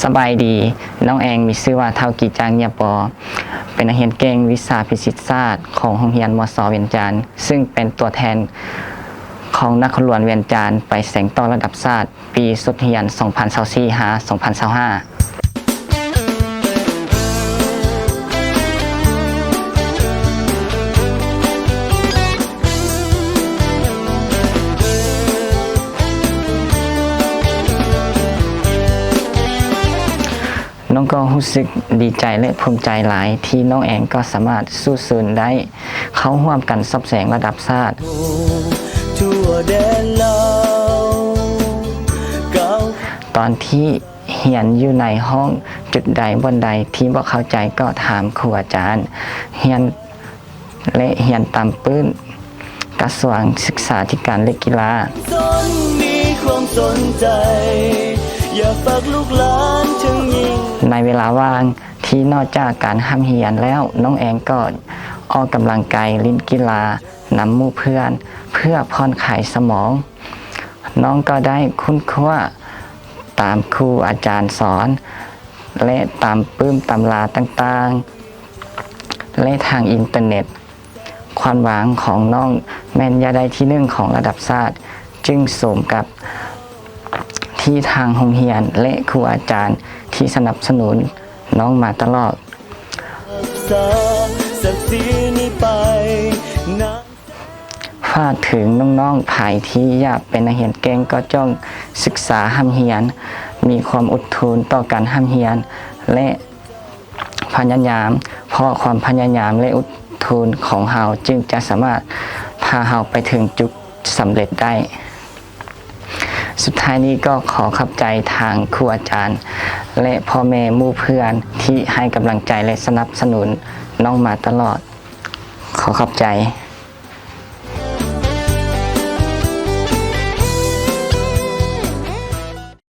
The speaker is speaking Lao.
ສະບາຍດີ, ນ້ອງແອງມີຊື່ວ່າທ້າວກີຈາງ ເຫຍປໍ ເປັນນັກຮຽນເກັ່ງວິຊາພິສິດສາດຂອງໂຮງຮຽນ ມສ ວຽງຈັນ ຊຶ່ງເປັນຕົວແທນຂອງນະຄອນຫຼວງວຽງຈັນໄປແຂ່ງຕໍ່ລະດັບຊາດ ປີສົກຮຽນ ສອງພັນຊາວສີ່ ຫາ ສອງພັນຊາວຫ້າ. ນ້ອງກໍຮູ້ສຶກດີໃຈ ແລະ ພູມໃຈຫຼາຍ ທີ່ນ້ອງແອງກໍສາມາດສູ້ຊົນໄດ້ເຂົ້າຮ່ວມການສອບແຂ່ງລະດັບຊາດ. ຕອນທີ່ຮຽນຢູ່ໃນຫ້ອງ, ຈຸດໃດບ່ອນໃດທີ່ບໍ່ເຂົ້າໃຈກໍຖາມຄູອາຈານ, ຮຽນ ແລະ ຮຽນຕາມປຶ້ມກະຊວງສຶກສາທິການ ແລະ ກິລາ. ໃນເວລາວ່າງທີ່ນອກຈາກການຮ່ຳຮຽນແລ້ວ, ນ້ອງແອງກໍອອກກຳລັງກາຍ, ຫຼິ້ນກິລານຳໝູ່ເພື່ອນ ເພື່ອຜ່ອນຄາຍສະໝອງ. ນ້ອງກໍໄດ້ຄົ້ນຄວ້າຕາມຄູອາຈານສອນ ແລະ ຕາມປຶ້ມຕຳລາຕ່າງໆ ແລະ ທາງອິນເຕີເນັດ. ຄວາມຫວັງຂອງນ້ອງແມ່ນຢາກໄດ້ທີໜຶ່ງຂອງລະດັບຊາດ, ຈຶ່ງສົມກັບທີ່ທາງໂຮງຮຽນ ແລະ ຄູອາຈານທີ່ສະໜັບສະໜູນນ້ອງມາຕະຫຼອດ. ຝາກເຖິງນ້ອງໆ ໃຜທີ່ຢາກເປັນນັກຮຽນເກັ່ງ ກໍຈົ່ງສຶກສາຮ່ຳຮຽນ, ມີຄວາມອົດທົນຕໍ່ການຮ່ຳຮຽນ ແລະ ພະຍາຍາມ, ເພາະຄວາມພະຍາຍາມ ແລະ ອົດທົນຂອງເຮົາ ຈຶ່ງຈະສາມາດພາເຮົາໄປເຖິງຈຸດສຳເລັດໄດ້. ສຸດທ້າຍນີ້ກໍຂໍຂອບໃຈທາງຄູອາຈານ ແລະ ພໍ່ແມ່ໝູ່ເພື່ອນ ທີ່ໃຫ້ກຳລັງໃຈ ແລະ ສະໜັບສະໜູນນ້ອງມາຕະຫຼອດ. ຂໍຂອບໃຈ.